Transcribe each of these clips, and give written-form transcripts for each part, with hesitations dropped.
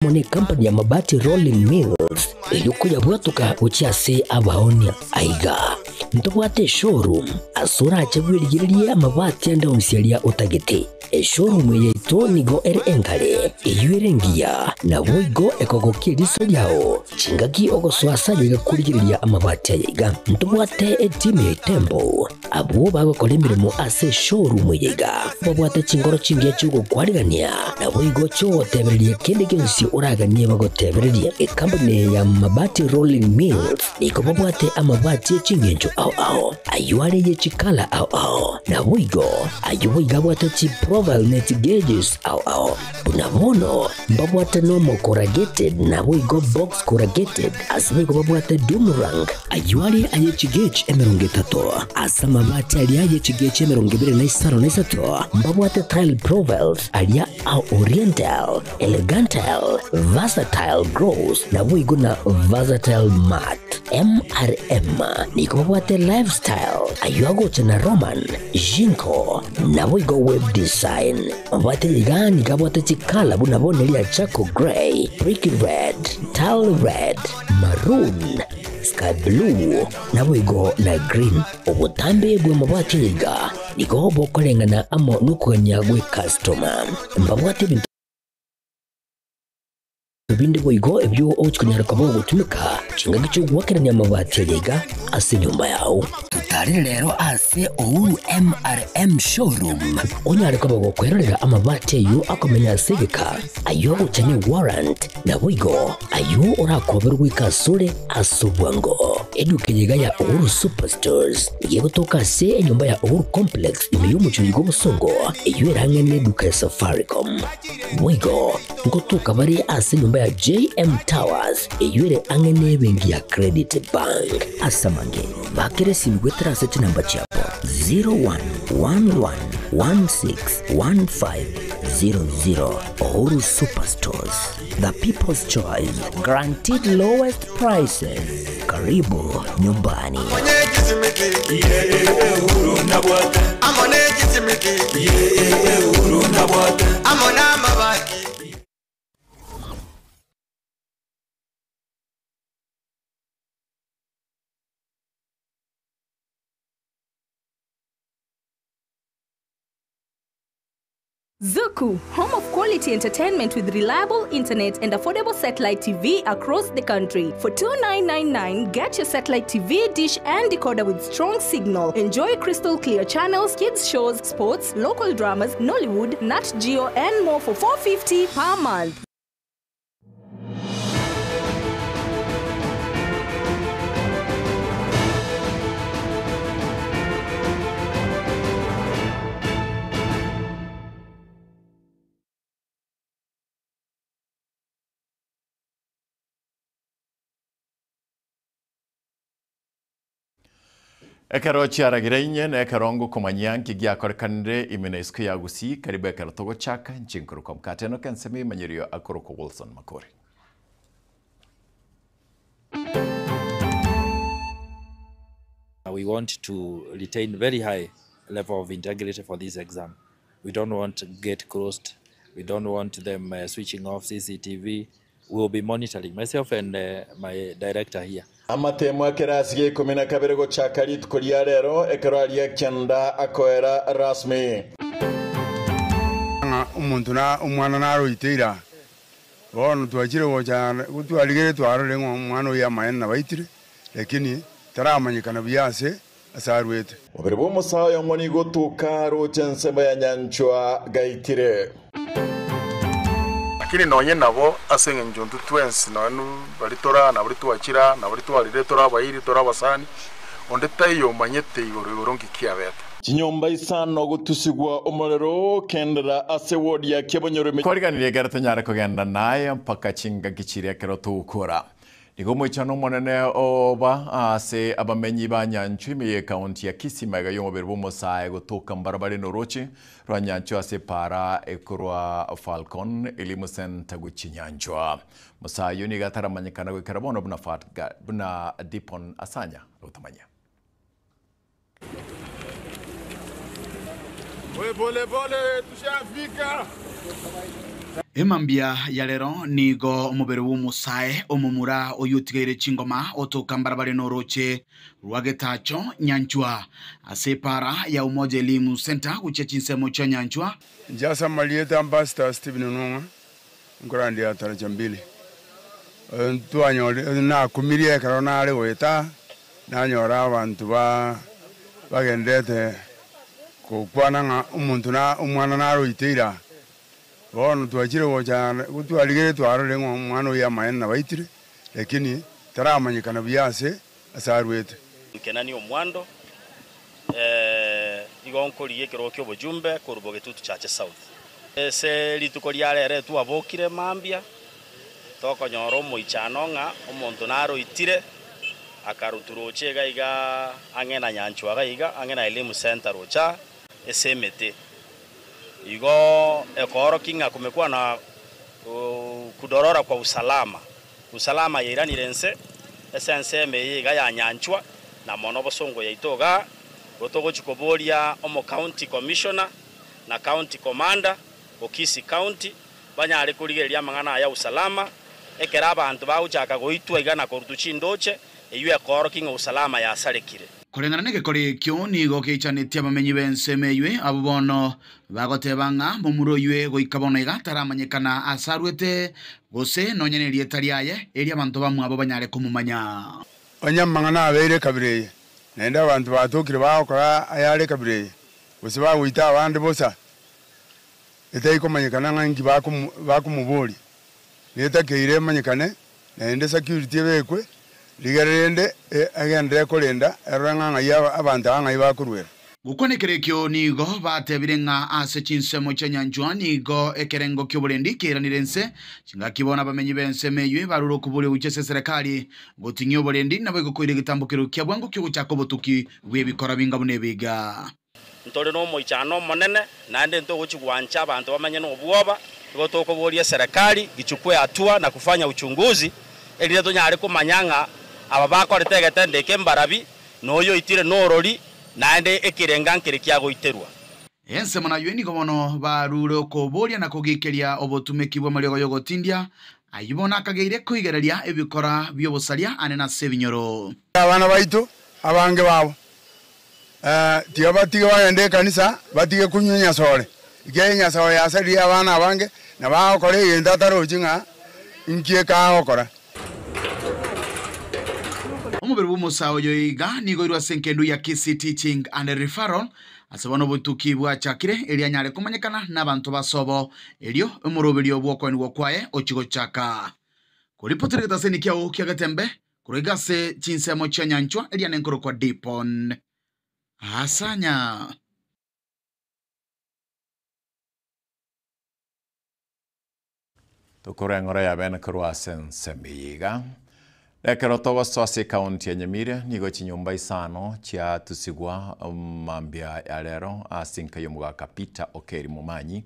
Amo necompany ya Mabati Rolling Mills eyio koyabwatoka gochia ase abaonia. Aiga ntobwate eshowroom ase orache bwerigererie amabati ande onsi aria otagete. Eshowroom eye yaito nigo ere engare, eyio ere engiya, naboigo ekogokia eriso riao chingaki ogosoa ase ayaiga korigereria amabati aya iga. Ntobwate etimu ya Itembo Abwo bagokora emeremo ase eshowroom eye iga babwate chinkoro chingiya chi'ogokwarigania, naboigo chi'ogotebereria kende gionsi oraganie bagotebererie. Ekampuni eye ya Mabati Rolling Mills nigo babwate amabati e chingencho ao ao, ayio are ye chikala ao ao, naboigo ayio boigo abwate chiprofile ne chigauges ao ao. Buna bono mbabwate nomo corrugated naboigo box corrugated, ase boigo babwate doom rank, ayio are aye chigauge 30, ase amabati aria aye chigauge 23 mbabwate tile profiles aria a oriental, elegantile, versatile gloss naboigo na versatile matte. MRM nigo babwate lifestyle, ayio agocha na Roman, Jinko, naboigo web design. Mabwate iga nigo abwate chikala buna bono eria charcoal grey, brick red, tile red, maroon, sky blue, naboigo na green. Obotambe bw'amabwate aya iga nigo bokoreng'ana amo nokogania gw'ecustoma. Mbabwate ebinto binde boigo ebio ogochia konyara koba ogotumeka chingaki chi'ogoakerania amabati aya iga ase enyomba yao. Totarere rero ase Uhuru MRM Showroom onyare koba gokwerorera amabati ayio akomenya ase egeka, ayio agocha ne warrant, naboigo ayio orakoberwe goika asore ase obwango. Eduka eye iga ya Uhuru Superstores nigo egotoka ase enyomba ya Uhuru Complex ime y'omochie oiga obosongo, eyio ere ang'e neduka ya Safaricom. Boigo Ngotoka bare ase enyomba ya JM Towers eyio ere ang'e nebenki ya Credit Bank. Ase amange, bakera esimi goetera ase chinamba chiabo 0111161500. Uhuru Superstores, the people's choice, guaranteed lowest prices. Karibu nyumbani. Zuku, home of quality entertainment with reliable internet and affordable satellite TV across the country. For 2999, get your satellite TV, dish and decoder with strong signal. Enjoy crystal clear channels, kids shows, sports, local dramas, Nollywood, Nat Geo and more for 450 per month. Ekero chiaragire inye na ekero ngokomanyia nki giakorekanire ime na isiko ya Gusii, karibu ekero togochaka inche nkorokwa Mokate Enock ensemo emanyerio akorokwa Wilson Makori. We want to retain very high level of integrity for this exam. We don't want gate closed. We don't want them uh, switching off CCTV. We will be monitoring, myself and uh, my director here. Amatemo ekerasi gia ikomi na kabere gochaka rituko ria rero, ekero aria ekianda akoera rasmi. Ng'a omonto na omwana naroite ira, bono twachire gocha gotwarigereria twarorire ng'a omwana oyio amaene nabaitire, lakini taramanyekana buya ase ase arwete. Mobere bw'omosae oyomo nigo otoka aroche ensemo ya nyanchwa gaitire. Lakini nonye nabo, ase engencho intwe twensi nonya baria tore aa, na baria twachire aa, na baria twarire tore abairi, tore abasani, onde taiyo omanyete igoro igoro nki kiabete. Chinyomba isano gotusigwa omorero kendera ase ward ya Kiabonyoru. Kwariganirie ekero tonyare kogenda naye mpaka chingaki chiria ekero togokora. Nigo omoichano omonene oba ase abamenyi ba Nyanchwa ime y'ekaunti ya Kisii magega y'omobere bw'omosae gotoka mbarabare n'oroche rwa Nyanchwa ase epaara ekorwa Falcon Elimu Centre gochia Nyanchwa. Mosae oyio nigo ataramanyekana goikera bono buna buna Dipon Asanya gotamanya. Pole pole, tushafika. Emambia ya rero nigo omobere bw'omosae omomura oyo otigaire chingoma otoka mbarabare noroche rwa Getacho Nyanchwa ase epara ya Umoja Elimu Center gochia chinsemo chia Nyanchwa. Inche ase amarieta Ambassador Stephen Onwong'a, nkorandia Taraja Mbili. Twanyori nakumirie ekero nare goeta aa, nanyora abanto ba bagenderete gokwana ng'a omonto na omwana naroiteire aa. Bono twachire gocha twarigereria twarorire ng'a omwana oyio amaene nabaitire, lakini taramanyekana buya ase ase arwete. Kenani omwando, igo nkorigia ekerogo ki'obochumbe korwa Bogetutu Chache South. Ase rituko ria rero twabokire mambia, tokonyora omoichano ng'a omonto naroitire, akarutwa roche iga iga ang'e na Nyanchwa iga iga, ang'e na Elimu Centre roche aa, ase emete. Igo ekoorokia ng'a kumekuwa na kudorora kwa usalama. Usalama yairanire ense, ase ensemo eye iga ya Nyanchwa, na mono bosongo yaito igaa, igo togochia koboria omo county commissioner na county commander o Kisii county banyare korigereria amang'ana aya ya usalama, ekero abanto bagochaka goitwa iga na korutwa chindoche, eyio ekoorokia ng'a usalama yasarekire. Koreng'ana negekore ekio nigo geichanetie abamenyi b'ensemo eywe, abwo bono bagoteba ng'a momura oywe goika bono iga taramanyekana ase arwete, gose nonya nerieta riaye, erio abanto bamwabo banyare komomanya. Onye amang'ana abeire ekabira eye, naende abanto batokire bagokora ayare ekabira eye, gose bagoita abande bosa, etari komanyekana ng'a inki bakomoboria, netakeire emanyekane, naende security ebekwe, rigereria rende egenderere korenda erore ng'a ng'ai abanto aba ng'ai bakoruera. Gokwana ekero ekio nigo batebire ng'a ase chinsemo chia nyanchwa nigo ekerengo ki'oborendi keiranire inse, chingaki bono abamenyi b'ensemo eyio barure okoboria gochia ase eserekari goting'ia oborendi naboigo koira egetambokero kia bwango ki'ogochaka obotuki bw'ebikora binga buna ebiga. Ntore nomoichano omonene, naende ntogochia gwancha abanto bamenye nobwoba, igo tokoboria eserekari ichukue hatua na kufanya uchunguzi, erinde tonyare komanya ng'a aba bakorete egetendo eke mbarabi, na oyo oitire norori, naende ekerenga nkere kiagoiterwa. Ensemo nayio nigo bono barure okoboria na kogikeria obotumeki bw'amariogo y'ogotindia, ayio bono akageire koigereria ebikora bi'obosaria ane nase ebinyoro. Abana baito abange babo Tiga batige bagende ekanisa, batige konywa enyasore, ekiagera enyasore yasaririe abana abange, na bagokora egento atarochi ng'a inki ekagokora. Omobere bw'omosae oyo iga nigo oirwe ase engendu ya Kisii Teaching and Referral ase bono obotuki bwachakire erio anyare komanyekana nabanto ba sobo erio omoroberio bw'okoenigwa kwaye ochie gochaka koripotera egetaseni kiao kia Getembe Korwa iga ase chinsemo chia nyanchwa eria nenkorokwa Dipon. Asanya. Tokore eng'ora ya bene korwa ase ensemo eye iga. Ekero togosoa ase ekaunti ya Nyamira nigo chinyomba isano chiatusigwa mambia ya rero ase enka y'omogaka Peter Okeri Momanyi.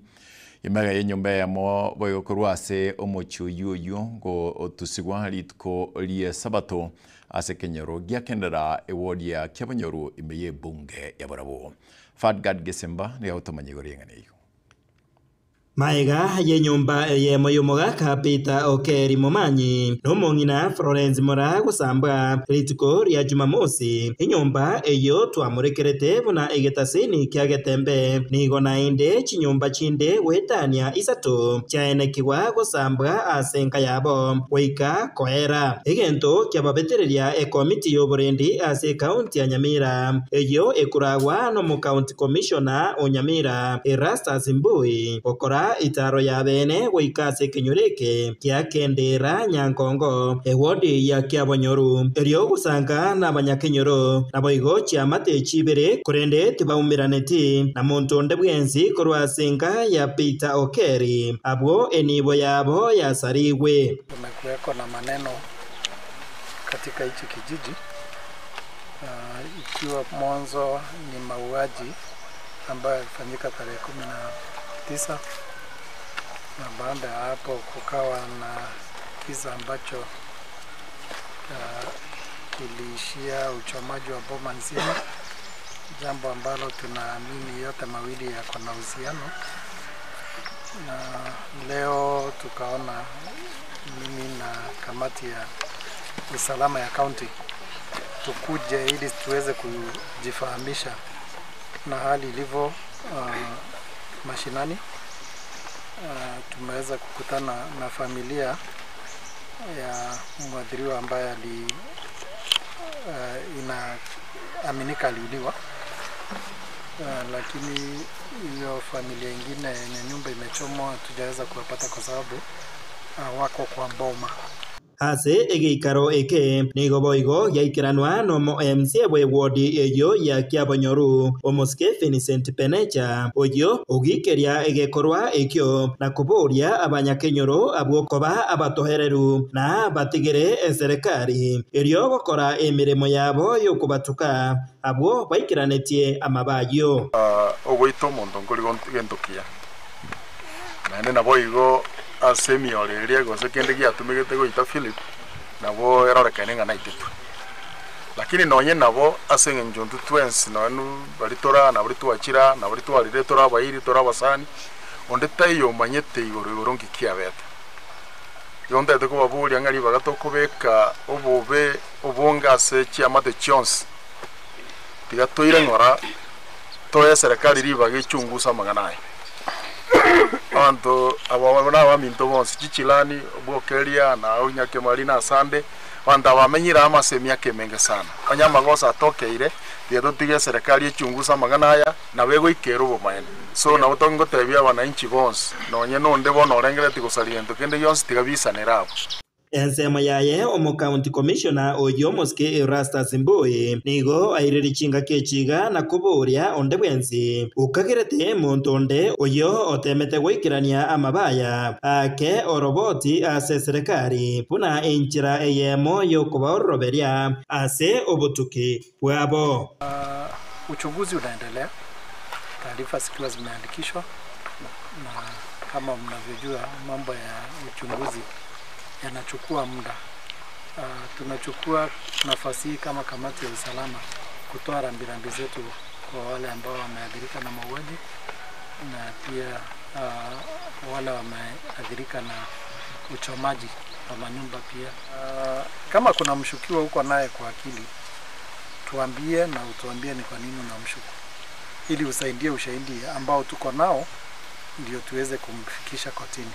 Emegha y'enyomba eyemo boigo korwa ase omochie oyio oyio gotusigwa rituko ri'Esabato ase ekenyoro gia Kendera ewodi ya Kiabonyoru ime y'ebunge ya Barabwo. Fadgard Gesemba nigo agotomanya igoro y'eng'ana eyio. Magega y'enyomba eyemo y'omogaka Peter Okeri Momanyi na omong'ina Florence Moraa gosambwa rituko ria Jumamosi, enyomba eyio twamorekerete buna egetasini kia Getembe. Nigo naende chinyomba chinde goetania isato chiaenekigwa gosambwa ase enka yabo goika koera. Egento kiababetereria ekomiti y'oborendi ase ekaunti ya Nyamira, eyio ekoragwa n'omokaunti commissioner o Nyamira, Erastus Mbui, gokora itaaro y'abeene goika ase ekenyoro eke gia Kendera Nyankongo, ewodi ya Kiabonyoru, erio gosanka nabanyakenyoro, naboigo chiamate chibere, korende tibaumeraneti na monto onde bwensi korwa ase enka ya Peter Okeri, abwo enibo yabo yasarigwe. Kumekuweko na maneno katika hichi kijiji ikiwa mwanzo ni mauaji ambayo yalifanyika tarehe 19 na baada ya hapo kukawa na kisa ambacho kiliishia uchomaji wa boma nzima, jambo ambalo tunaamini yote mawili yako na uhusiano. Na leo tukaona mimi na kamati ya usalama ya kaunti tukuje ili tuweze kujifahamisha na hali ilivyo mashinani. Tumeweza kukutana na familia ya mwathiriwa ambaye ali inaaminika aliuliwa, lakini hiyo familia ingine yenye nyumba imechomwa hatujaweza kuwapata kwa sababu wako kwa boma. Ase egeikaro eke nigo boigo giaikeranwa nomo MCA bwe wodi eyo ya Kiabonyoru omosike Vincent Penecha oyo ogikeria egekorwa ekio na koboria abanyakenyoro abwo koba abatohereru na batigere eserekari erio gokora emirimo yabo yokobatuka abwo baikeranetie amabayo. Ogoita omonto nkori gentokia naende nabo igo ase emioro gose kende giatumegete goita Philip nabo erorekane ng'a naitetwe, lakini nonye nabo ase eng'encho ntwe twensi nonye bari tora nabari twachira nabari twarire tora abairi tora abasani onde taiyo omanyete igoro igoro nki kiabete. Igo ntaete kobaboria ng'a ribaga tokobeka obobe obonge ase chiamate chionsi tiga toire ng'ora toe serikali ribaga echungusa amang'ana aya. Abanto abo nabaminto bonsi chichilani obwokeria na onyakemari na asande abanto abamenyire amase emiaka emenge sana onye amagoso atokeire tiga totige serikali echungusa amang'ana aya nabo egoikera obomaene. So nabo tongotebia abananchi bonsi nonye nonde bono orengereti gosaria gento kende gionsi tiga bisanere abo. Ensemo yaye omo county commissioner oyo mosike Erastus Mbui nigo airire chingaki echiga na koboria onde bwensi okagerete omonto onde oyo otemete goikerania amabaya ake oroboti ase serikali buna enchera eyemo yokobaoroberia ase obotuki bwabo. Uchunguzi unaendelea, taarifa zikiwa zimeandikishwa, na kama mnavyojua mambo ya uchunguzi yanachukua muda. Tunachukua nafasi hii kama kamati ya usalama kutoa rambirambi zetu kwa wale ambao wameathirika na mauaji na pia wale wameathirika na uchomaji wa manyumba pia. Kama kuna mshukiwa huko naye kwa akili, tuambie na utuambie ni kwa nini unamshuku, ili usaidie ushahidi ambao tuko nao ndio tuweze kumfikisha kotini.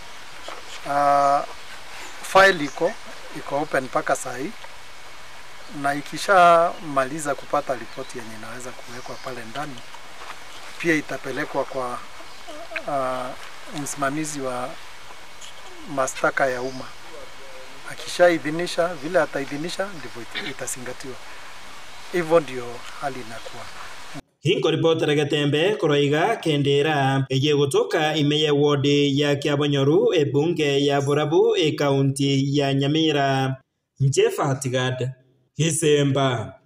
File iko open mpaka saa hii, na ikishamaliza kupata ripoti yenye inaweza kuwekwa pale ndani, pia itapelekwa kwa msimamizi wa mashtaka ya umma. Akishaidhinisha, vile ataidhinisha ndivyo itazingatiwa. Hivyo ndio hali inakuwa. Hinkoripotera Getembe koroiga Kendera eye gutoka imeye wodi ya Kiabonyoru ebunge ya Borabu ekaunti ya Nyamira. Njefa Hatigad Gisemba.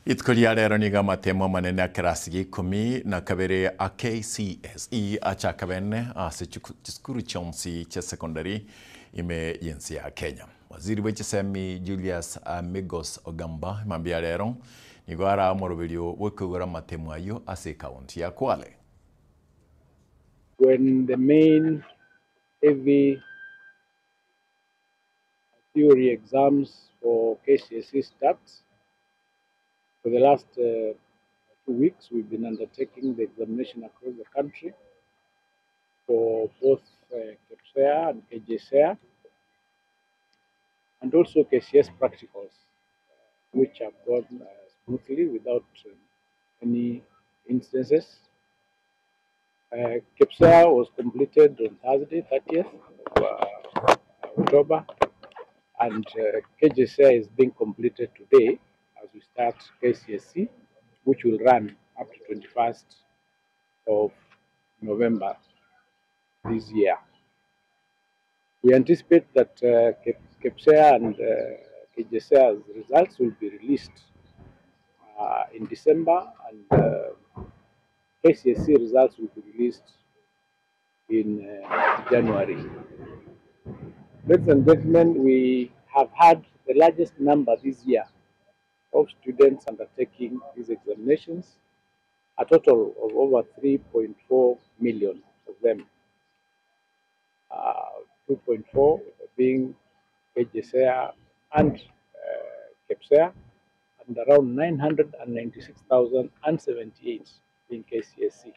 Ituko ria rero niga matemo manene a kirasi gia ikumi na kabere a KCSE achakabene ase chisukuru chionsi chia secondary ime yensi ya Kenya. Waziri wa chisemi Julius Migos Ogamba mambia rero nigo ara moroberio bwekogora matemo ayo ase kaunti ya Kwale. When the main heavy theory exams for KCSE starts, for the last 2 weeks we've been undertaking the examination across the country for both KPSEA and KJSEA, and also KCS practicals, which have gone smoothly without any instances. KPSEA was completed on Thursday, 30th of October, and KJSEA is being completed today as we start KCSE, which will run up to 21st of November this year. We anticipate that KPSEA and KJSEA's results will be released in December, and KCSE results will be released in January. Ladies and gentlemen, we have had the largest number this year of students undertaking these examinations. A total of over 3.4 million of them. 2.4 being KJSEA and KPSEA, and around 996,078 being KCSE.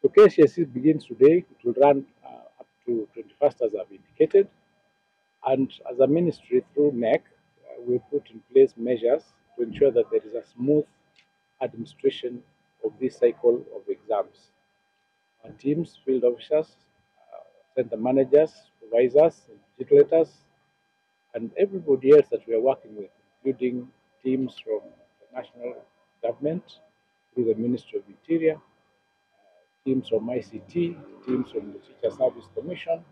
So KCSE begins today. It will run up to 21st, as I've indicated. And as a ministry through KNEC, we put in place measures to ensure that there is a smooth administration of this cycle of exams. Our teams, field officers, center managers, supervisors, invigilators, and everybody else that we are working with, including teams from the national government, through the Ministry of Interior, teams from ICT, teams from the Teacher Service Commission,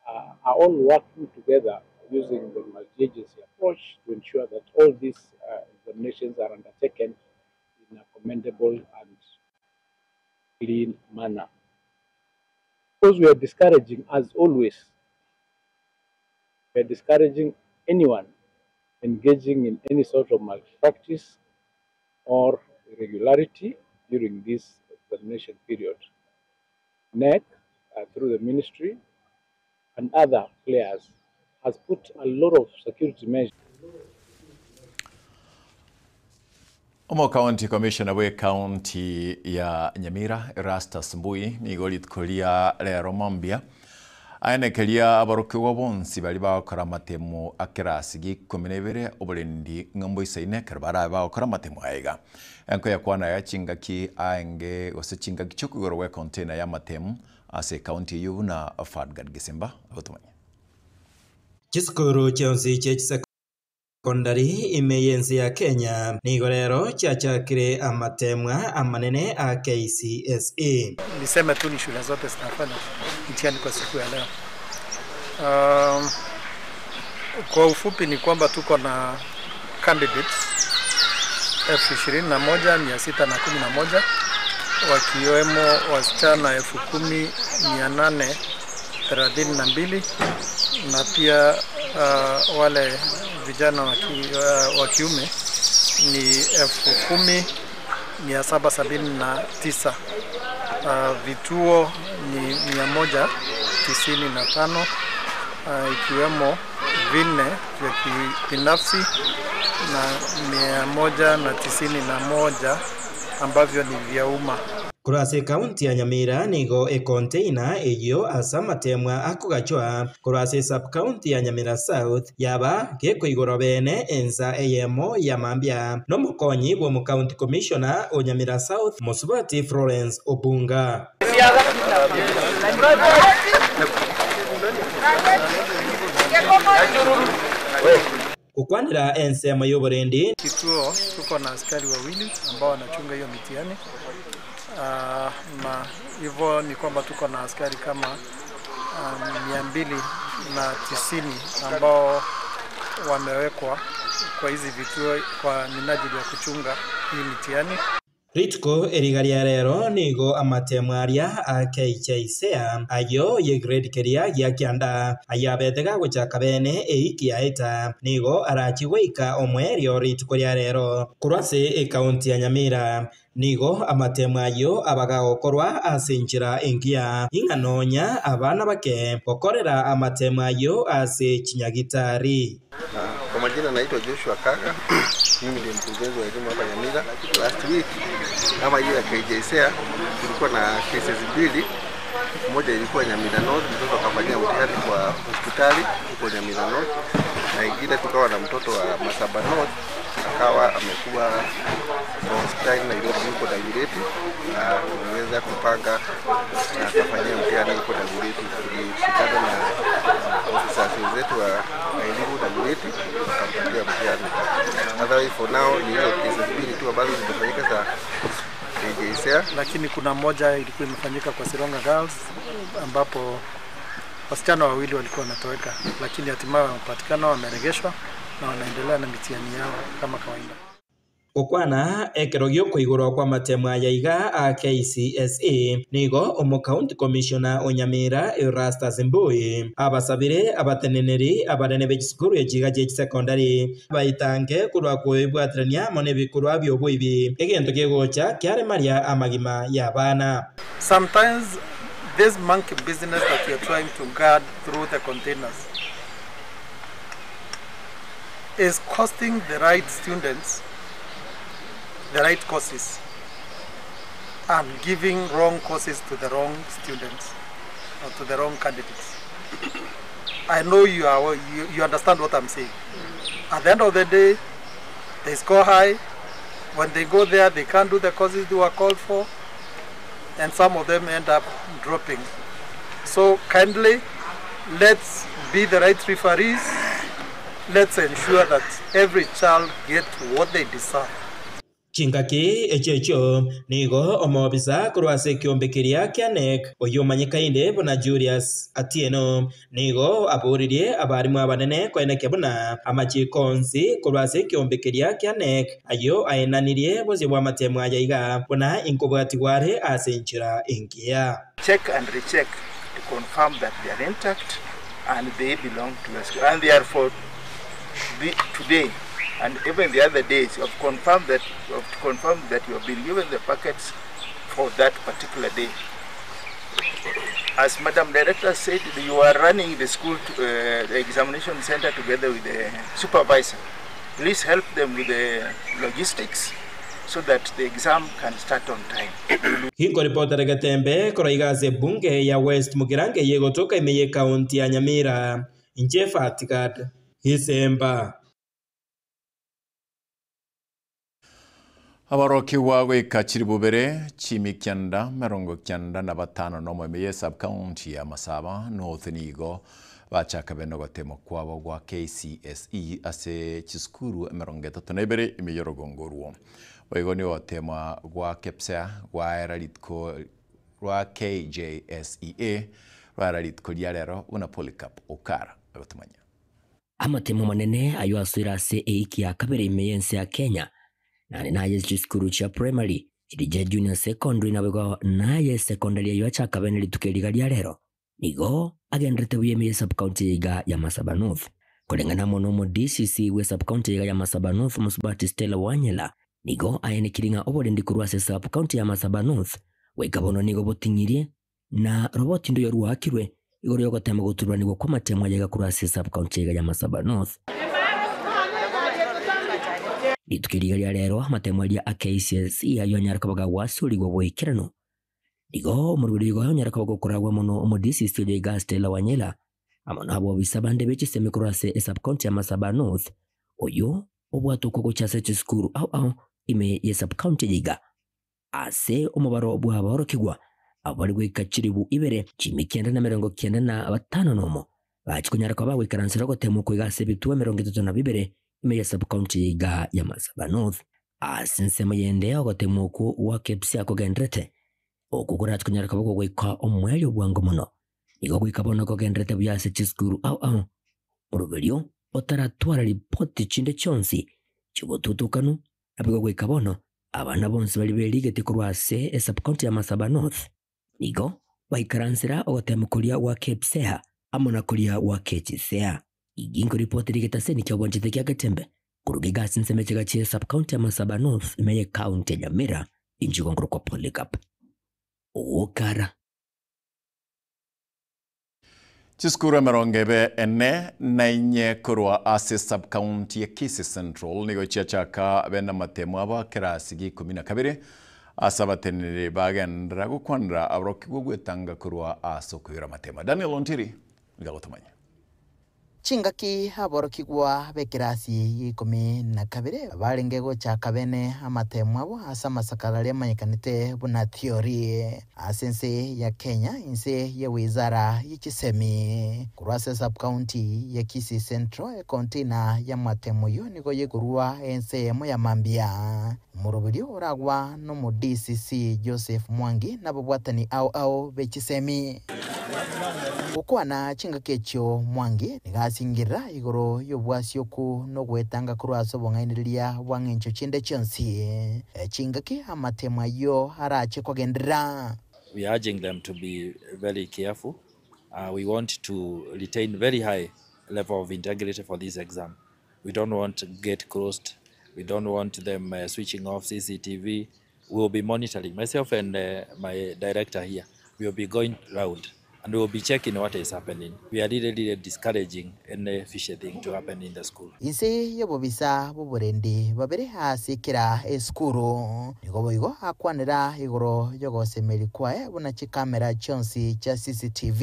are all working together using the multi-agency approach to ensure that all these examinations are undertaken in a commendable and clean manner. Because we are discouraging, as always, we are discouraging anyone engaging in any sort of malpractice or irregularity during this examination period. KNEC, through the ministry and other players, has put a lot of security measures. Omo County Commissioner we county ya Nyamira Erastus Mbui nigo rituko rero mambia aenekeria abarokiwa bonsi bari bagokora amatemo akerasi gi 12 oborendi ng'ambo isaine ekero barabe bagokora amatemo aiga enko yakwana ya chingaki aenge gose chingaki chiokogoro gwa container ya amatemo ase county eywo buna Fadgad Gisimba agotomanya. Chisukuru chionsi chia chisekondari ime yensi ya Kenya nigo rero chiachakire amatemwa amanene a KCSE. Niseme tu ni shule zote zinafanya mtihani kwa siku ya leo. Kwa ufupi ni kwamba tuko na candidates 21,611 wakiwemo wasichana 10,832 na pia wale vijana wa kiume ni 10,779. Vituo ni 195, ikiwemo 4 vya kibinafsi na 191 ambavyo ni vya umma. Kurase kaunti ya Nyamira nigo ekonteina eyo ase amatemwa akogachwa kurase sub county ya Nyamira South yaba gekoigoro bene ensa eyemo ya mambia nomokonyi bwo mu county commissioner o Nyamira South Mosubati Florence Obunga. Kukwanira ensemo y'oborendi Kituo tuko na askari wawili ambao wanachunga hiyo mitihani. Na hivyo ni kwamba tuko na askari kama 290 ambao wamewekwa kwa hizi vituo kwa minajili ya kuchunga hii mitihani. Rituko erigaria rero nigo amatemwa aria a KJSEA ayo ye grade keria gia kianda ayabetega gochaka bene eiki yaeta nigo arachi goika omwerio rituko ria rero kurase ekaunti ya Nyamira nigo amatemwa ayo abagagokorwa ase enchera engiya ing'anonya abana bake gokorera amatemwa ayo ase chinyagitari. Kwa majina naitwa Joshua Kaga. Mimi ndiye mkurugenzi wa elimu hapa Nyamira. Last week ama hiyo ya KJSEA tulikuwa na cases mbili. Moja ilikuwa Nyamira North, mtoto akafanyia mtihani kwa hospitali huko Nyamira North, na ingine tukawa na mtoto wa Masaba North akawa amekuwa kwa hospitali Nairobi huko Dagoretti, na tumeweza kupanga na akafanyia mtihani huko Dagoretti. Tulishikana na ofisa wenzetu wa elimu Dagoretti wakampatia mtihani. Otherwise for now ni hizo cases mbili tu ambazo zimefanyika za KJSEA. Lakini kuna moja ilikuwa imefanyika kwa Sironga Girls ambapo wasichana wawili walikuwa wanatoweka, lakini hatimaye wamepatikana, wameregeshwa na wanaendelea na mitihani yao kama kawaida. Gokwana ekero gi'okoigorwa kw'amatemo aya iga a KCSE, nigo Omocounty Commissioner o Nyamira Erastus Mbui abasabire abateneneri abanene be chisukuru echi iga chie chisecondary baitange korwa koebwaterania amo nebikorwa bi'oboibi, egento kegocha kiaremaria amagima y'abana. Sometimes this monkey business that we are trying to guard through the containers is costing the right students the right courses and giving wrong courses to the wrong students or to the wrong candidates. I know you are you, you understand what I'm saying. At the end of the day, they score high. When they go there, they can't do the courses they were called for, and some of them end up dropping. So kindly, let's be the right referees. Let's ensure that every child gets what they deserve. Chingaki echio echio nigo omobisa korwa ase ekiombe keria kia NEC oyio omanyekaine buna Julius Atieno nigo aboririe abarimu abanene koenekia buna amachiko onsi korwa ase ekiombe keria kia NEC ayio aenanirie bosio bw'amatemo aya iga buna inkobwatigwa are ase enchera engiya. Check and recheck to confirm that they are intact and they belong to your school and they are for the, today and even the other days you have confirmed that you have to confirm that you have been given the packets for that particular day. As Madam Director said, you are running the school, to, the examination center together with the supervisor. Please help them with the logistics so that the exam can start on time. Ginkoripotera Getembe korwa iga ase ebunge ya West Mugirango eye egotoka ime y'ekaunti ya Nyamira, inche Fatigad Gisemba. Aborokigwa goika chiribubere chimi kianda merongo kianda na batano nomo ime ye sub-county ya Masaba North nigo bachaka bene ogotema kwabo gwa KCSE ase chisukuru emerongo etato na ibere ime y'orogongo orwo. Boigo nigo ogotema gwa KPSEA gwaera rituko rwa KJSEA rwaera rituko ria rero buna Polycarp Okara agotomanya. Amatemo amanene ayio asoire ase eiki ya kabere ime y'ense ya Kenya, naende naye chisukuru chia primary, eria junior secondary naboigo naye secondary ayio achaka bene rituko eri iga ria rero, nigo agenderete buya ime ye subcounty iga ya Masaba North. Koreng'ana amo nomo DCC bwe subcounty iga ya Masaba North Mosubati Stella Wanyela, nigo aenekirie ng'a oborendi korwa ase subcounty ya Masaba North goika bono nigo boting'irie na roboti ndoyo rwaakirwe igoro y'ogotema gotururanigwa kw'amatemo ayaiga korwa ase subcounty iga ya Masaba North. Rituko eri iga ria rero amatemo aria a KCSE ayio anyare koba gagwasorigwa boikeranu. Nigo omorweri igo onyare koba gokoragwa mono omo DCC oyo iga Stella Wanyela amo na abobisa bande be chisemi korwa ase esubcounty ya Masaba North oyio obwate okwo gochia ase chisukuru ao ao ime ye subcounty eye iga. Ase omobaro bw'aborokigwa abwo bare goika chilifu ibere, chimi 995 nomo, bachia konyara koba bagoikaransera ogoteemwa okwo iga ase ebituo 32 ime ye sub-county eye iga ya Masaba North. Ase ensemo yende ogoteemwa okwo gwa KPSEA kogenderete, okwo korachie konyara koba kogoika omoerio bwango mono, nigo goika bono kogenderete buya ase chisukuru ao ao, oroberio otaratwara ripoti chinde chionsi chi'obotutukanu, Naboigo goika bono, abana bonsi baria berigete korwa ase esubcounty ya Masaba North nigo baikaransera ogotema koria gwa Kepsea amo na koria gwa Kechisea. Igi nkoripoti rigetaseni ki'obwanchete kia Getembe koruga iga ase ensemo echega chie subcounty ya Masaba North ime ye county ya Nyamira inche igo nkorokwa Polycarp Okara. Chisukuru emerongo ebe ene na inye korwa ase sub-county ya Kisii Central nigo chiachaka bene amatemo abo a kerasi gia ikomi na kabere ase abateneneri bagenderera gokwanera aborokigwa gwetanga korwa ase okoirwa amatemo. Daniel Ontiri nigo agotomanya. Chingaki aborokigwa b'ekerasi ya ikomi na kabere barenge gochaka bene amatemo abo ase amasakara aria amanyekanete buna theory ase ense ya Kenya inse ye wizara ye chisemi. Korwa ase sub-county ya Kisii Central econtainer y'amatemo eyio nigo yekorwa ense eyemo ya mambia. Omoroberio oragwa nomo DCC Joseph Mwangi nababwatani ao ao be chisemi. Gokwana chingaki echio Mwangi nigo asingirera igoro y'obwasioku na ogwetanga korwa ase obong'ainereria bwa ng'encho chinde chionsi, chingaki amatemo ayio arache kogenderera. We are urging them to be very careful. We want to retain very high level of integrity for this exam. We don't want gate closed. We don't want them switching off CCTV. We will be monitoring. Myself and my director here, we will be going round and we will be checking what is happening. We are really, really discouraging any fishy thing to happen in the school. Inse y'obobisa bw'oborendi babere ase kera esukuru. Nigo boigo akwanera igoro y'ogosemeria kwaye buna chikamera chionsi chia CCTV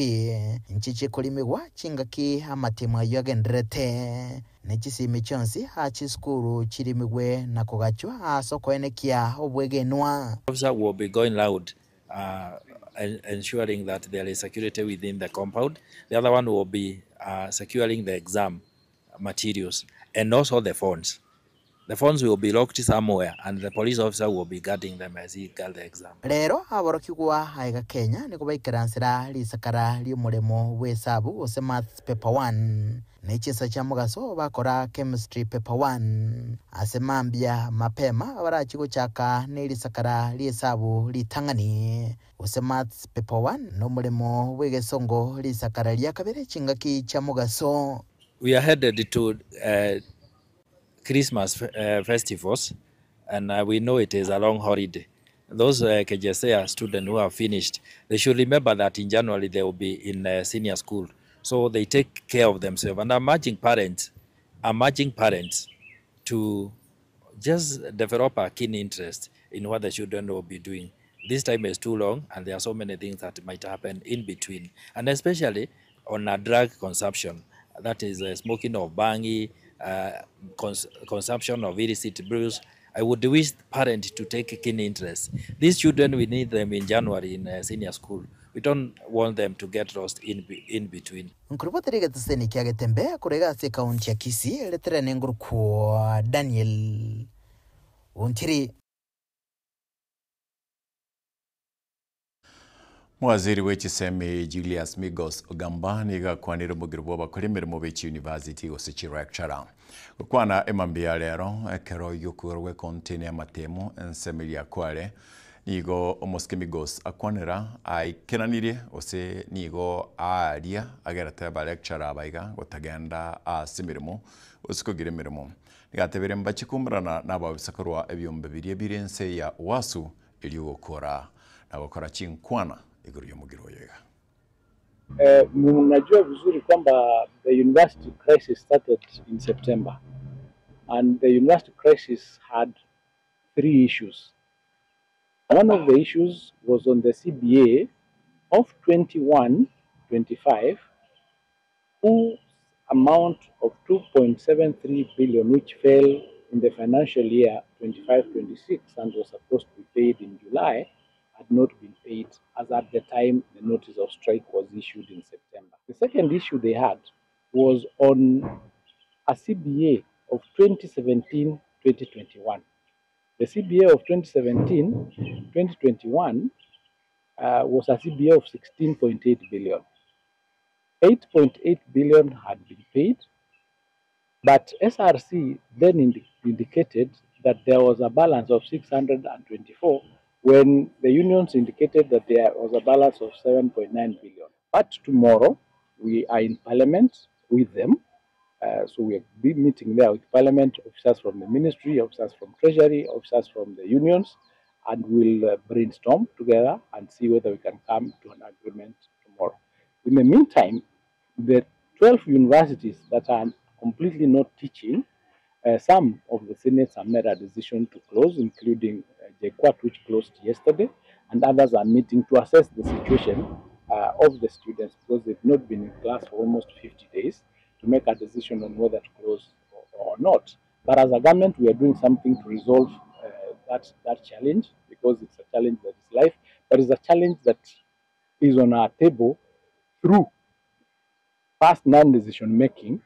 nchiche korimigwa chingaki amatemo ayio agendererete, ne chisimi chionsi ase chisukuru chirimigwe na kogachwa ase okoenekia obwegenwa. Officer will be going round ensuring that there is security within the compound. The other one will be securing the exam materials and also the phones. The phones will be locked somewhere and the police officer will be guarding them as he guard the exam. Rero aborokigwa aiga Kenya nigo baikaransera risakara ri'omoremo bw'esabu gose Maths Paper 1, ne chinsa chia mogaso bakora Chemistry Paper 1. Ase mambia mapema barachie gochaka nerisakara ri'esabu ritang'ani gose Maths Paper 1 na omoremo bw'egesongo risakara ria kabere chingaki chia mogaso. We are headed to Christmas festivals and we know it is a long holiday. Those KJSEA students who have finished, they should remember that in January they will be in senior school. So they take care of themselves. And I'm urging parents, I'm urging parents to just develop a keen interest in what the children will be doing. This time is too long and there are so many things that might happen in between. And especially on a drug consumption, that is smoking of bangi, consumption of illicit brews. I would wish parents to take a keen interest. These children, we need them in January in senior school. We don't want them to get lost in between. Nkuruboteri getaseni kia Getembe kurega ase kaunti ya Kisii letere nenguruku Daniel Ontiri. Mwaziri w'echisemi Julius Migos Ogamba niga kwanire omogiro bw'abakora emirimo b'echi university gose chirecturer. Gokwana emambia rero ekero y'okoigoro gwa econtainer y'amatemo ensemo eria Kwale nigo omosike Migos akwanera aikeranirie gose nigo aaria agerete abalecturer abaiga gotagenda ase emirimo gose kogira emirimo. Nigatebire mbachikumberana na ababisa korwa ebiombe biria bire ense ya UASU erio gokora na gokora chinkwana igoro y'omogiro oyo iga. Mnajua vizuri kwamba the university crisis started in September, and the university crisis had three issues. One of the issues was on the CBA of 21-25, whose amount of 2.73 billion, which fell in the financial year 25-26 and was supposed to be paid in July, had not been paid as at the time the notice of strike was issued in September. The second issue they had was on a CBA of 2017-2021. The CBA of 2017-2021 was a CBA of 16.8 billion. 8.8 billion had been paid, but SRC then indicated that there was a balance of 624 when the unions indicated that there was a balance of 7.9 billion. But tomorrow, we are in Parliament with them. So we are meeting there with Parliament, officers from the ministry, officers from Treasury, officers from the unions, and we'll brainstorm together and see whether we can come to an agreement tomorrow. In the meantime, the 12 universities that are completely not teaching, some of the senates have made a decision to close, including JKUAT, which closed yesterday, and others are meeting to assess the situation of the students because they've not been in class for almost 50 days to make a decision on whether to close or not. But as a government, we are doing something to resolve that challenge, because it's a challenge that is life, but it's a challenge that is on our table through past non-decision making,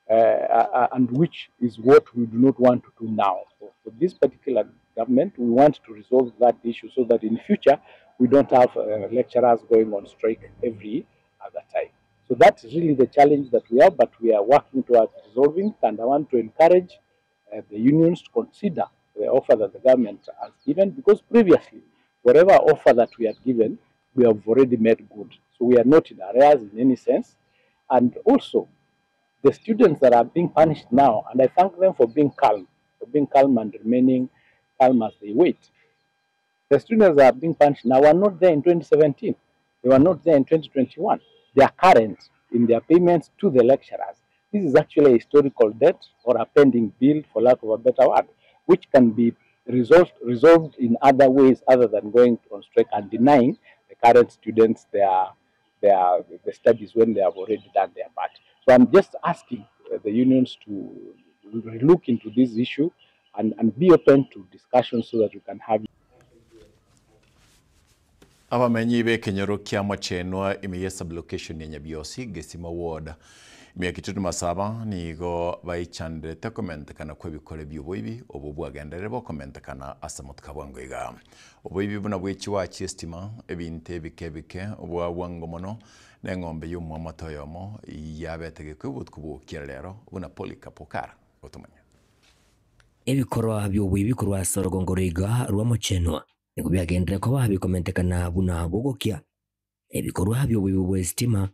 and which is what we do not want to do now. So for this particular government, we want to resolve that issue so that in future we don't have lecturers going on strike every So that's really the challenge that we have, but we are working towards resolving it. And I want to encourage the unions to consider the offer that the government has given, because previously, whatever offer that we had given, we have already made good. So we are not in arrears in any sense. And also, the students that are being punished now, and I thank them for being calm, for being calm and remaining calm as they wait. The students that are being punished now were not there in 2017. They were not there in 2021. They are current in their payments to the lecturers. This is actually a historical debt or a pending bill, for lack of a better word, which can be resolved in other ways other than going on strike and denying the current students the studies when they have already done their part. So I'm just asking the unions to look into this issue and be open to discussion so that we can have. Abamenyi b'ekenyoro kia Mochenwa ime ye sublocation ya Nyabiosi Gesima ward ime Kitutu Masaba nigo baichanderete komentekana kwa ebikore by'oboibi obo bwagenderere bokomentekana ase motuka bwango iga. Oboibi buna bwechiwa chiestima ebinte ebike bike obwa bwango mono na eng'ombe y'omwamato oyomo yabetegekwe obotuko bwokia rero buna Polycarp Okara gotomanya. Ebikorwa by'oboibi korwa ase orogongo rwiga rwa Mochenwa nigo byagendere koba bikomentekana buna bogokia ebikorwa by'oboibi bwa estima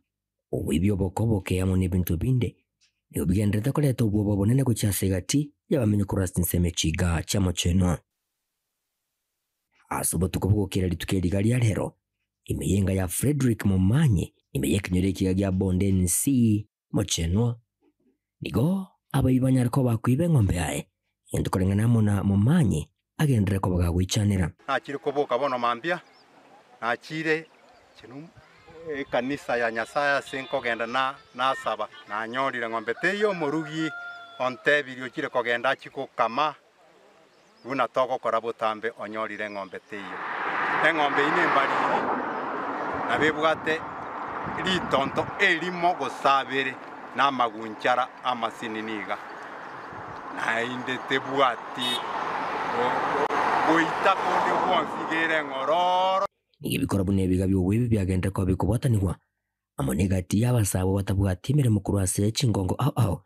oboibi obokoboke amo n'ebintu binde nigo bigenderete koreta obwoba bonene gochia ase egati yabamenyi korwa ase ensemo echiga chia Mochenwa. Ase obotuko bogokera rituko eriga ria rero emeyenga ya Frederick Momanyi ime y'ekenyoro ekiga gia Bondeni C Mochenwa nigo abaibi banyare koba bakoiba eng'ombe yaye egento koreng'ana amo na Momanyi agendere koba gagoichanera. Nachire koboka bono mambia nachire chinu ekanisa ya Nyasaye ase nkogenda na nasaba nanyorire ng'ombe teiyo omorugi ontebirie ochire kogenda achigokama buna togokora botambe onyorire ng'ombe teiyo. Eng'ombe eye nembariri nabebwate ritonto erimo gosabere na amagunchara amasinini iga naende tebwati goita konde bwonsi ng'ororo. Nigo ebikoro buna ebiga by'oboibi byagendere koba bikobwatanigwa amo n'egati y'abasabo batabwati emeremo korwa ase chingongo ao ao.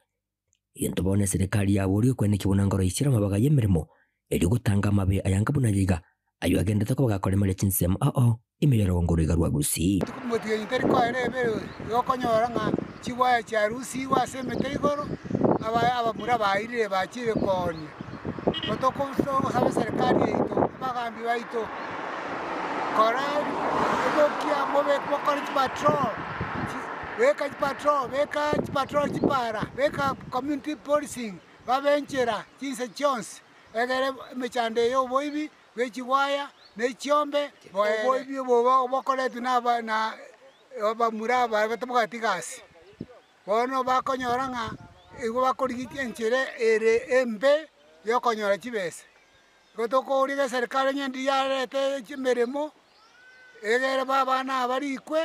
Egento bono eserikali yaborie okweneki buna ngoro isire amabaga y'emeremo erio gotanga amabe ayanga buna yiga ayo agendete koba gakoremeria chinsemo ao ao ime y'orogongo rwiga rwa Gusii. Motigenyi teri koera ebere gokonyora ng'a chigwaya chiarusiwe ase emete igoro abamura bairire bachire koonia. Gotokosaba serikali yaito abagambi baito kora obokia mobe bokore chipatrol beka chipatrol beka chipatrol chipara beka community policing babenchera chinse chionsi egere emechando eyo oboibi bwechigwaya nechiombe oboibi obo bokoretwe na abamura aba batabwati gasi bono bakonyora ng'a igo bakorigitia enchera ere embe yokonyora chibesa. Gotokoria serikali nyendi yarete chimirimo egere babana abarikwe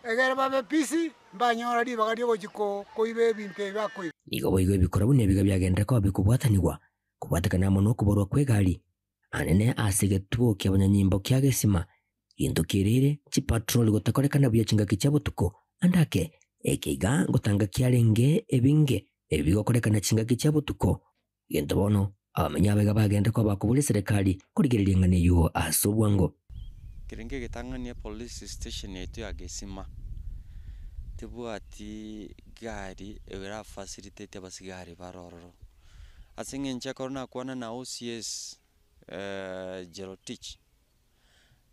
egere babe pisi mbanyora ribaga riogochi koiba ebinto ebi bakoiba. Nigo boigo ebikora buna ebiga byagendere koba bikobwatanigwa kobwatekana amo n'okoborwa kwa egari anene ase egetuo kia abanyanyimbo kia Gesima ginto kierire chipatrol gotakorekana buya chingaki chia botuko andake ekeiga ngotanga kiarenge ebinge ebigokorekana chingaki chia botuko gento bono abamenyi abaiga bagende koba bakoboria serikali korigereria ng'ana eywo ase obwango. Kerenge getang'ania police station yaitu ya Gesima tebwati gari era facilitate abasigari barororo ase ng'encho ekero nakwana na OCS Jerotich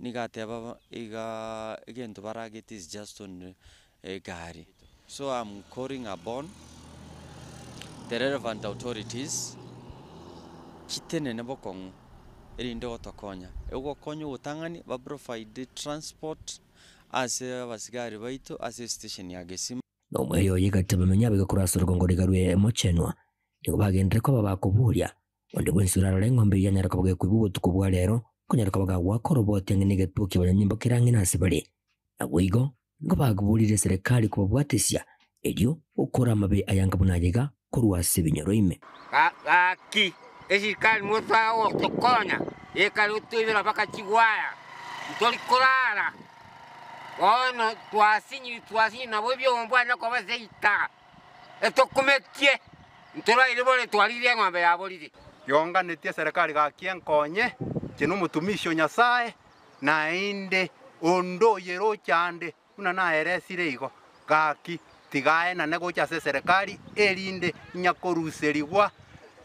niga ateba iga egento baragete is just on egari. So I'm calling upon the relevant authorities chitenene bokong'u erinde gotokonya egokonya ogotang'ani ba provide transport ase abasigari baito ase station ya Gesima. Na omweri oyo egati abamenyi abaiga korwa ase orogongo rwiga rwe Mochenwa nigo bagendere koba bakoboria onde bwensi orarora eng'ombe eywo yanyara koba gekoibwa obotuko bwa rero konyara koba gagwaka oroboti ang'e na egetuo kia abanyanyimbo kerang'e ase bare. Nabo igo nigo bagoborire serikali kobabwatesia erio gokora amabe ayanga buna ayiga korwa ase ebinyoro ime. Gaki eserikali motwa otokonya ekari otoibera mpaka chigwaya ntori korara Bono twasinyire twasinyire nabo ebiombo ane koba seita, etokumetie, ntoraire bore twariire eng'ombe ya boriri. Yonganetie eserekari gaki enkonye, inche nomotumishi o Nyasae, naende onde oyeroche ande buna naeresire igo, gaki tiga aenane gocha ase eserekari, erinde inyakoruserigwa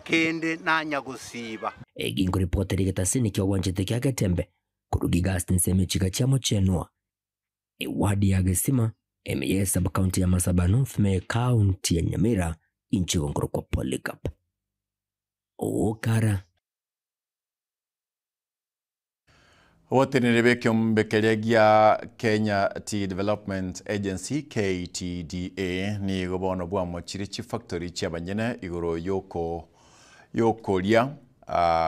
kende nanyagosiba. Eginkoripotera egetasini ki'ogwanchete kia Getembe korwa Gigasi ensemo echiga chia Mochenwa, ewadi ya Gesima, ime ye sub-county ya Masaba North me ekaunti ya Nyamira, inche igo nkorokwa Polycarp Okara. Oboteneneri bw'ekeombe keria gia Kenya Tea Development Agency, KTDA, nigo bono bwamochire chifactory chi'abanyene igoro yoko yokoria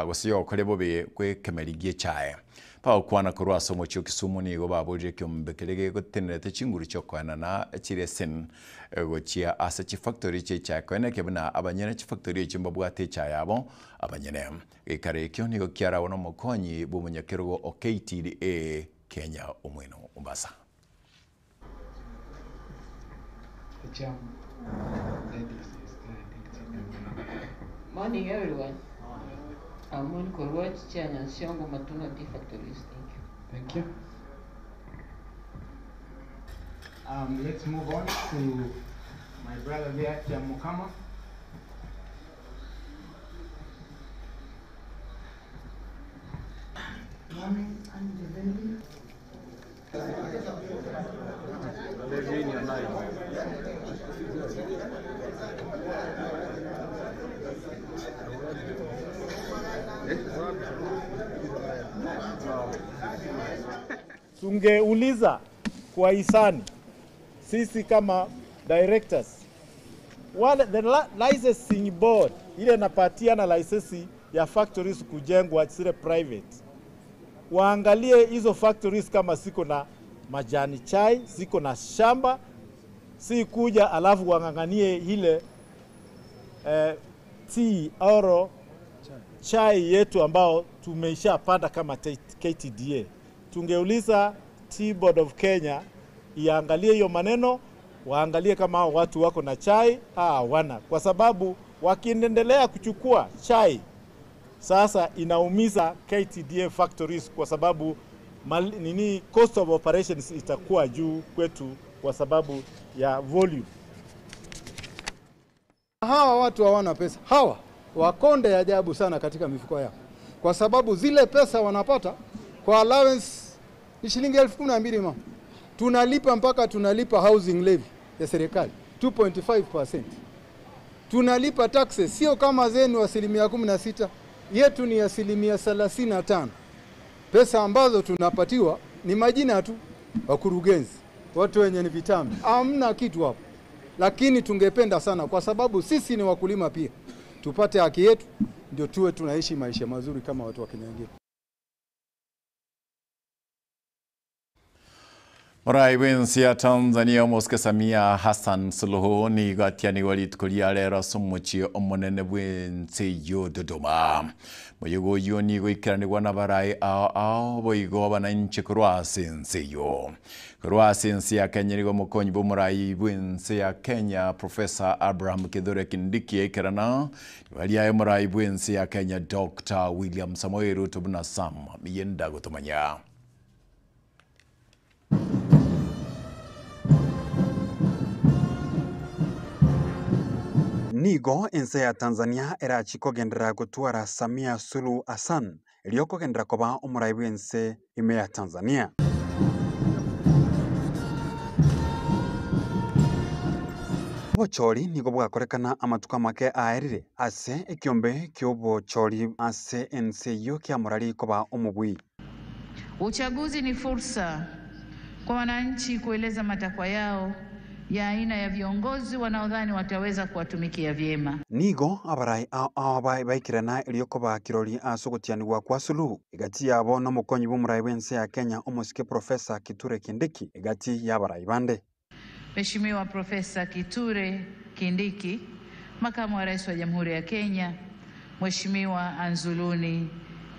gose yogokoria bobe gw'ekemeri gi'echae. Bagokwana korwa ase omochie o Kisumu nigo baborire ekeombe keria gegotenerete chinguru chi'okoenana chiresin gochia ase chifactory chi'echae koeneke buna abanyene chifactory echio mbabwate echae yabo abanyene. Geikaro ekio nigo kiaragwe nomokonyi bw'omonyakerogo o KTDA Kenya Omweno Ombasa. Morning everyone. I'm Monica Oluoch, Chair Nyansiongo Matuna Tea Factories. Thank you. Thank you. Let's move on to my brother there, Kiamukama. Morning, I'm Devendi. Tungeuliza kwa hisani sisi kama directors wale, the licensing board ile napatiana license ya factories kujengwa zile private, waangalie hizo factories kama ziko na majani chai, ziko na shamba, si kuja alafu wang'ang'anie ile tea oro chai yetu ambao tumeishapanda kama KTDA. Tungeuliza Tea Board of Kenya iangalie hiyo maneno, waangalie kama hao watu wako na chai hawana, kwa sababu wakiendelea kuchukua chai sasa inaumiza KTDA factories, kwa sababu cost of operations itakuwa juu kwetu kwa sababu ya volume. Hawa watu hawana pesa, hawa wakonde ajabu sana katika mifuko yao, kwa sababu zile pesa wanapata kwa allowance ni shilingi 12,000 mama. Tunalipa mpaka tunalipa housing levy ya serikali 2.5%. Tunalipa taxes sio kama zenu 16%, yetu ni 35%. Pesa ambazo tunapatiwa ni majina tu, wakurugenzi, watu wenye ni vitambi, hamna kitu hapo. Lakini tungependa sana, kwa sababu sisi ni wakulima pia, tupate haki yetu, ndio tuwe tunaishi maisha mazuri kama watu wa Kenya wengine. Murai bw'ensi ya Tanzania Omosike Samia Hassan Suluhu nigo atianigwa rituko ria rero ase omochie omonene bw'ensi yo Dodoma. Moyego oyio nigo ikeranigwa n'abarai ao ao boigo abananchi korwa ase ense eyo. Korwa ase ense ya Kenya nigo omokonyi bw'omorai bw'ense ya Kenya Professor Abraham Kithure Kindiki aikerana bariaye omorai bw'ense ya Kenya Dr. William Samoei Ruto buna Sam Miyenda gotomanya. Nigo ense ya Tanzania erachikogendera gotwara Samia Suluhu Hassan eriokogendera koba omorai bw'ense ime ya Tanzania. Obochori nigo bwakorekana amatuko amake aerire ase ekiombe ki'obochori ase ense eyio kiamorari koba omobui. Uchaguzi ni fursa kwa wananchi kueleza matakwa yao ya aina ya viongozi wanaodhani wataweza kuwatumikia vyema. Nigo abarai ao baikirana eriokoba kirori ase ogotianigwa kwa Suluhu egati yabo n'omokonyi bw'omorai bw'ense ya Kenya omosike Profesa Kithure Kindiki egati y'abarai bande. Mheshimiwa Profesa Kithure Kindiki, Makamu wa Rais wa Jamhuri ya Kenya, Mheshimiwa Anzuluni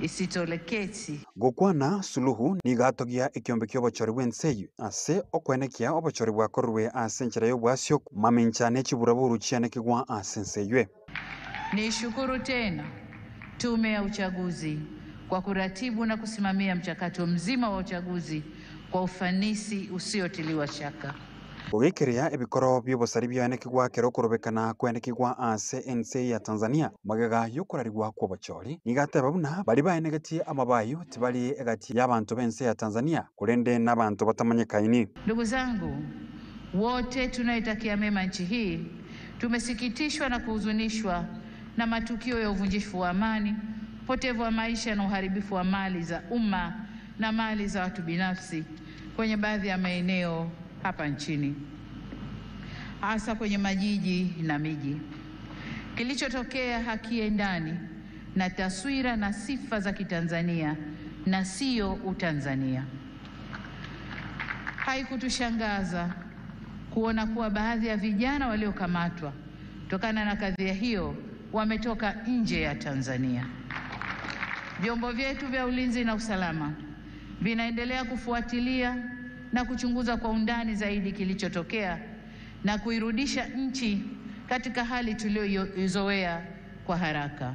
Isitoleketi. Gokwana Suluhu nigo atogia ekiombe kia obochori bw'ense eyio ase okwenekia obochori bwakorwe ase enchera y'obwasio mamincha ne chiburaburu chianekigwa ase ense eyio. Niishukuru tena Tume ya Uchaguzi kwa kuratibu na kusimamia mchakato mzima wa uchaguzi kwa ufanisi usiotiliwa shaka. Goikeria ebikoro bi'obosari biaenekigwa ekero okorobekana kwaenekigwa ase ense ya Tanzania magega y'okorarigwa kw'obochori, nigo ateba buna baria baenegetie amabayu tibari egati y'abanto b'ense ya Tanzania korende nabanto batamanyekaini. Ndugu zangu wote tunaitakia mema nchi hii, tumesikitishwa na kuhuzunishwa na matukio ya uvunjifu wa amani, upotevu wa maisha na uharibifu wa mali za umma na mali za watu binafsi kwenye baadhi ya maeneo hapa nchini, hasa kwenye majiji na miji. Kilichotokea hakiendani na taswira na sifa za Kitanzania na sio Utanzania. Haikutushangaza kuona kuwa baadhi ya vijana waliokamatwa kutokana na kadhia hiyo wametoka nje ya Tanzania. Vyombo vyetu vya ulinzi na usalama vinaendelea kufuatilia na kuchunguza kwa undani zaidi kilichotokea na kuirudisha nchi katika hali tuliyoizoea kwa haraka.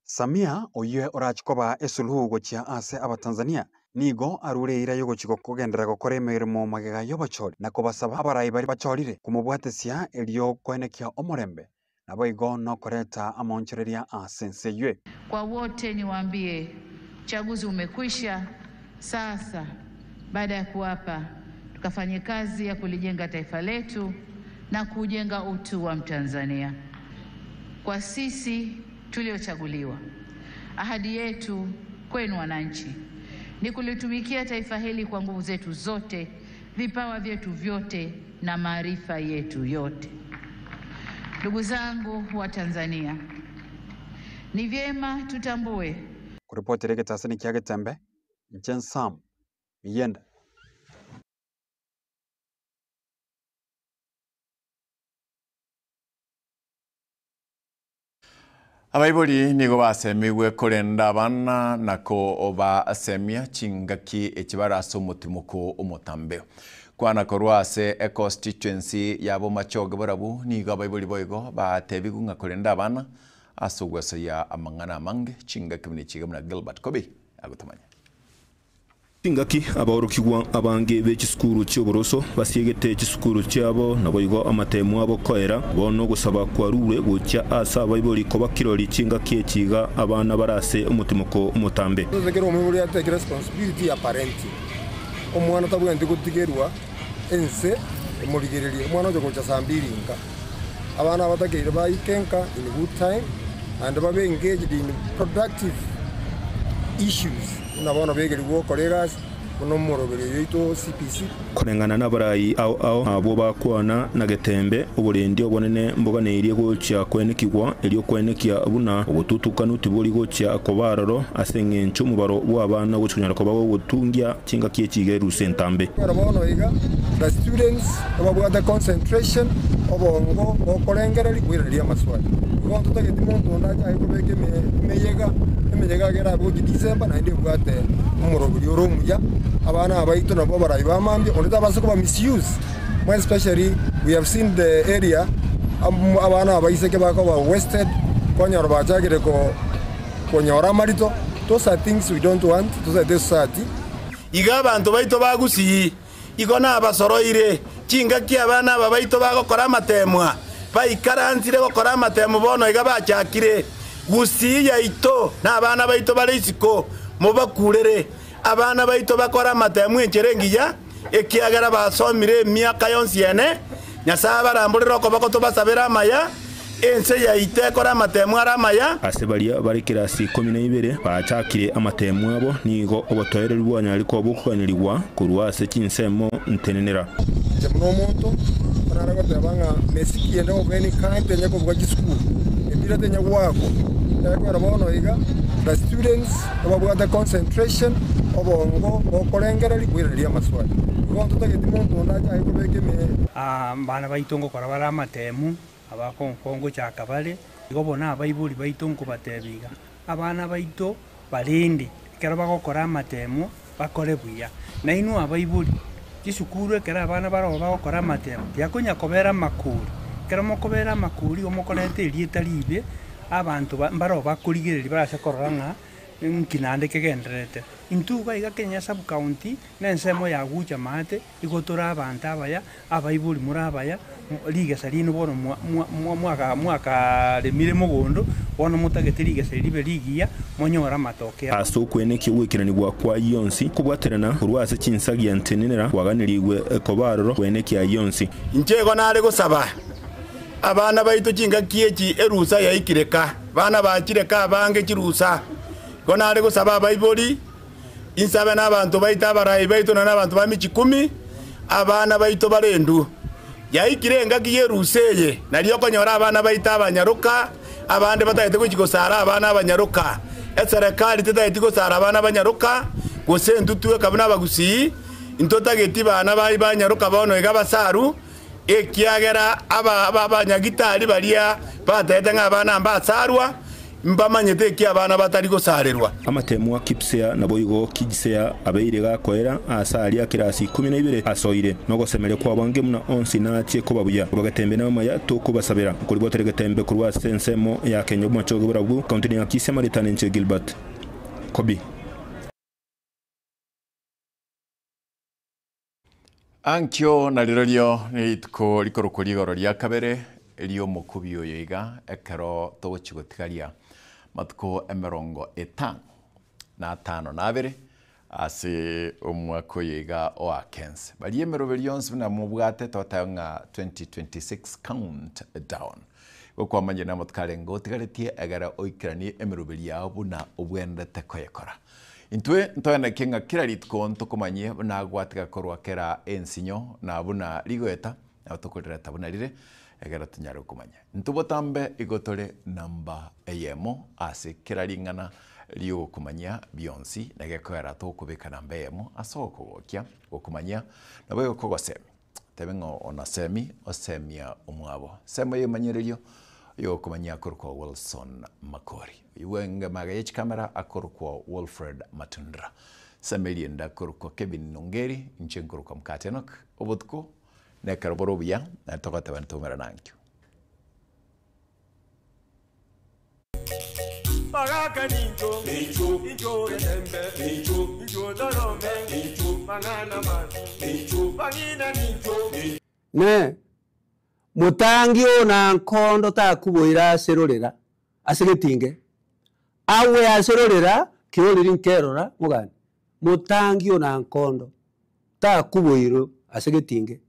Samia oyio orachikoba esuluhu gochia ase abatanzania nigo arure eira yogochika kogenderera gokora emeremo magega y'obochori na kobasaba abarai baria bachorire komobwatesia erio koenekia omorembe naboigo nokoreta amaonchoreria ase ense eywe. Kwa wote niwaambie, uchaguzi umekwisha. Sasa baada ya kuapa, tukafanye kazi ya kulijenga taifa letu na kujenga utu wa Mtanzania. Kwa sisi tuliochaguliwa, ahadi yetu kwenu wananchi ni kulitumikia taifa hili kwa nguvu zetu zote, vipawa vyetu vyote na maarifa yetu yote. Ndugu zangu wa Tanzania, ni vyema tutambue Kuripotera egetasani kia Getembe, inche Sam Miyenda. Abaibori nigo basemigwe korenda abana nako basemia chingaki echibara ase omotimoko omotambe. Kwana korwa ase econstituency yabo Machoge barabwo nigo abaibori boigo batebigwe ng'a korenda abana ase ogwesoyia amang'ana amange chingaki buna echiga buna Gilbert Kobi agotomanya. Chingaki abaorokigwa abange be chisukuru chi'oboroso basiegete chisukuru chiabo naboigo amatemu abo koera bono ogosaba kwarure gochia ase abaibori koba kirori chingaki echiga abana barase omotimoko omotambe. Ekero omoibori atake responsibility ya parenting, omwana tabwenereti gotigerwa ense emorigererie, omwana oche gocha saa mbiri nka. Abana abatakeire baike nka in good time and babe engaged in productive issues buna bono begerigwe gokora egasi buna omoroberio oyoito CPC. Koreng'ana nabarai ao ao abwo bakwana na Getembe, oborendi obonene mboganeirie gochia kwenekigwa erio kwenekia buna obotutukanu tibori gochia koba aroro ase eng'encho omobaro bw'abana ogochia konyara koba gogotungia chingaki echi iga erusa entambe. Ekero bono iga the students babwate concentration obongo bokorengereria koiraneria amaswali. Igo ntotageti monto onde achake kobeka emeyega, emeyega egere abe gochia December naende ebwate omoroberi ore omuya, abana aba baito nabwo abarai ba mambia, onde tabasa koba misuse, more especially we have seen the area abana abaiseke bakoba wasted, kwanyora bachakire konyora amarito, those are things we don't want, totagete esociety. Iga abanto baito ba Gusii igo nabasoroire, chingaki abana aba baito bagokora amateemwa, baikaransire gokora amatemu bono iga bachakire. Gusii yaito na abana baito bare isiko, mobakurere abana baito bakore amatemu enchera engiya, ekiagera basomire emiaka yonsi ene. Nyasae abaramborere okoboko tobasabere amaya, ense yaito ekore amatemu are amaya. Ase baria bare kirasi ikomi na ibere bachakire amatemu abo, nigo obotoereru bwanyare koba bokoganerigwa korwa ase chinsemo ntenenera. Inche buna omonto orare goteba ng'a mesiki ende of any kind tenya kobua chisukuru, emira tenya goakwa. Ekegoera bono iga, the students babwate concentration, obongo bokorengereria koiraneria amaswali. Igo ntotageti monto onde achake kobeka eme. Abana baito ngokora bare amatemu, abakongo ngochaka bare, igo bono abaibori baito nkobatebia iga, abana baito. Barende, ekero bagokora amatemo, bakore buya. Nainwe abaibori, chisukuru ekero abana baroo bagokora amatemo, tiakonya kobera amakori. Ekero mokobera amakori igo mokoreta erieta ribe, abanto ba mbaroo bakorigereria barase korora ng'a nki naende kegendererete. Intwe iga iga Kenya sub county, na ensemo ya Gucha maate, igo tore abanto abaya, abaibori more abaya, rigesa riaino bono mwakaremire mogondo, bono motagete rigesa eri ribe rigiya, monyore amatoke amo. Ase okwenekia ogoikeranigwa kwa ayio onsi, kobwaterana korwa ase chinsagia ntenenera kwaganirigwe koba aroro kwenekia ayio onsi. Inche igo nare gosaba abana baito chingaki echi erusa yaikire ka, bana bachire ka abange chirusa. Igo nare gosaba abaibori, Insabe nabanto baito abarai baito na nabanto ba michikumi, abana baito barendwe. Yaikire engaki y'erusa eye, nario okonyora abana baito abanyaroka, abande batagete gochia gosara abana abanyaroka. Eserekari tetageti gosara abana abanyaroka, gose intwe tweka buna abagusii, intotageti bana bai banyaroka bono iga basaru, ekiagera aba abanyagitari baria batebete ng'a abana mbasarwa, Mbamanyete eki abana batari gosarerwa. Amatemo a Kipsea naboigo Kijsea abeire gakoera aase aria kirasi 12 asoire, nogosemeria kw'abange buna onsi nachie koba buya. Obagetembe namaya tokobasabera. Nkoribwatera egetembe korwa ase ensemo ya Kenya obomachoge borabwo, County ya Kisii amaretane inche Gilbert Kobi. Ankio narirorio nerituko rikorokwa rigoro ria kabere ri'omokubi oyo iga, ekero togochia gotigaria matuko emerongo etano na atano na abere ase omwaka oyo iga o Akense. Baria emeroberi yonsi buna mobwate totebe ng'a 2026 count down. Igo kwamanyire namatuko arenge otigaretie egere oikeranie emeroberi yao buna obwenerete koyekora. Intwe ntoeneke ng'a kera rituko ntokomanyie buna gwatiga korwa kera ensinyo, na buna rigoeta, nabo tokorireta buna rire, ekero tonyare gokomanya. Intwe botambe igo tore namba eyemo ase kera ring'ana ri'ogokomanyia bionsi, na gekoera togokobeka namba eyemo ase ogokogokia gokomanyia, naboigo kogosemia. Tebe ng'a onasemi, osemia omwabo. Semo y'emanyererio y'okomanyia akorokwa Wilson Makori. Oyio bw'engemaga ye chikamera akorokwa Wilfred Matundura. Semo erienda akorokwa Kevin Nungeri, inche nkorokwa Mkate Enock. Obotuko nekero bore obuya, naende togoteba ntomerane ankio. Bagaka nincho, incho getembe, incho torome, mang'ana mabi, bang'ina nincho. Ne motangi ona nkondo takuboira ase rorera ase getinge, agwe ase rorera keoreri nkerora mogani, motangi ona nkondo takuboirwe ase getinge,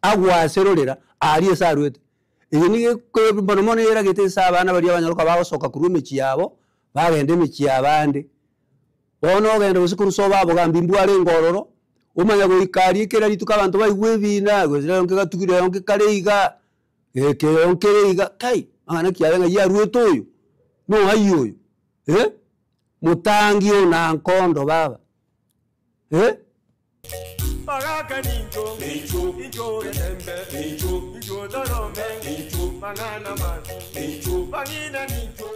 agwe ase rorera aria ase arwete. Eye nigo eko mono mono eragete ase abana baria abanyaroka bagosoka korwa emechie yabo, bagenda emechie y'abande. Bono ogenda gose korwa sobo abogambi mbwarenge ororo, omanya goika aria kera rituko abanto baigwe ebina, gose rero nkegatugire rero nkekare iga, eke rero nkere iga, kai, amang'ana ki aya ng'ai arwete oyo, nong'ai oyo eh, motangi ona nkondo baba eh. Bagaka nincho, incho getembe, incho torome, mang'ana mabi, bang'ina nincho.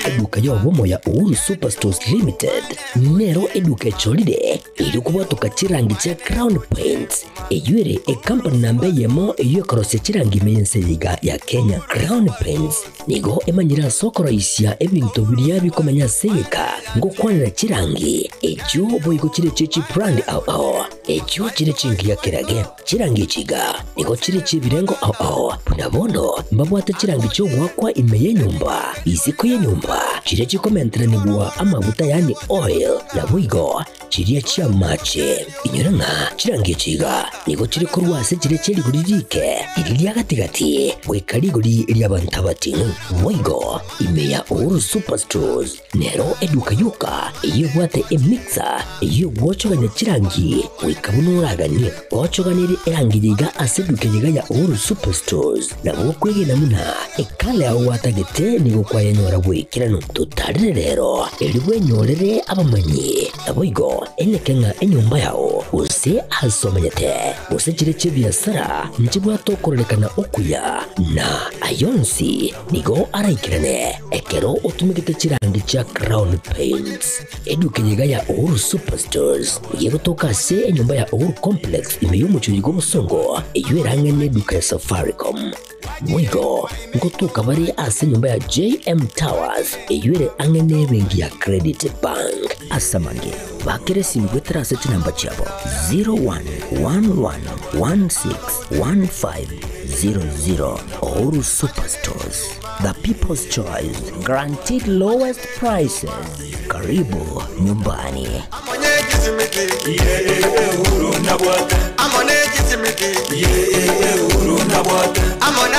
Eduka y'obomo ya Uhuru Superstores Limited nero eduka echorire erio kobwatoka chirangi chia Crown Paints eyio ere ecompany namba eyemo eyio ekorosia chirangi ime y'ense eye iga ya Kenya. Crown Paints nigo emanyire ase okoroisia ebinto biria bikomenya ase egeka ngokwanera chirangi echio boigo chire chie chibrand ao ao echio chire chingiya kerage. Chirangi echi iga nigo chire chi'ebirengo ao ao, buna bono mbabwate chirangi chi'ogoakwa ime y'enyomba, isiko y'enyomba, chiria chikomenteranigwa amaguta yaani oil, naboigo Chiria chia amache. Inyora ng'a chirangi echi iga nigo chire korwa ase chiria chie rigori rike, riria ria gati-gati, goika rigori ri'abanto abating'u. Boigo, ime ya Uhuru Superstores nero eduka yoka eyio ebwate emixer eyio egwochogania chirangi goika buna oraganie. Gochoganerie erangi eye iga ase eduka eye iga ya Uhuru Superstores, nabo okwegena buna ekala yao gwatagete nigo kwayenyora bw'ekeranu. Totarire rero, erio bwenyorere abamanyi. Naboigo eneke ng'a enyomba yao, gose aase omenyete, gose chire chi'ebiasara, nchibwate okororekana okuya, na ay'onsi nigo araikerane ekero otumegete chirangi chia Crown Paints. Eduka eye iga ya Uhuru Superstores nigo egotoka ase enyomba ya Uhuru Complex ime y'omochie oyo bw'obosongo, eyio erang'e neduka ya Safaricom. Boigo ngotoka bare ase enyomba ya JM Towers eyio ere ang'e nebenki ya Credit Bank. Ase amange, bakera esimi goetera ase chinamba chiabo 0111161500. Uhuru Superstores, the people's choice, guaranteed lowest prices. Karibu nyumbani. Amone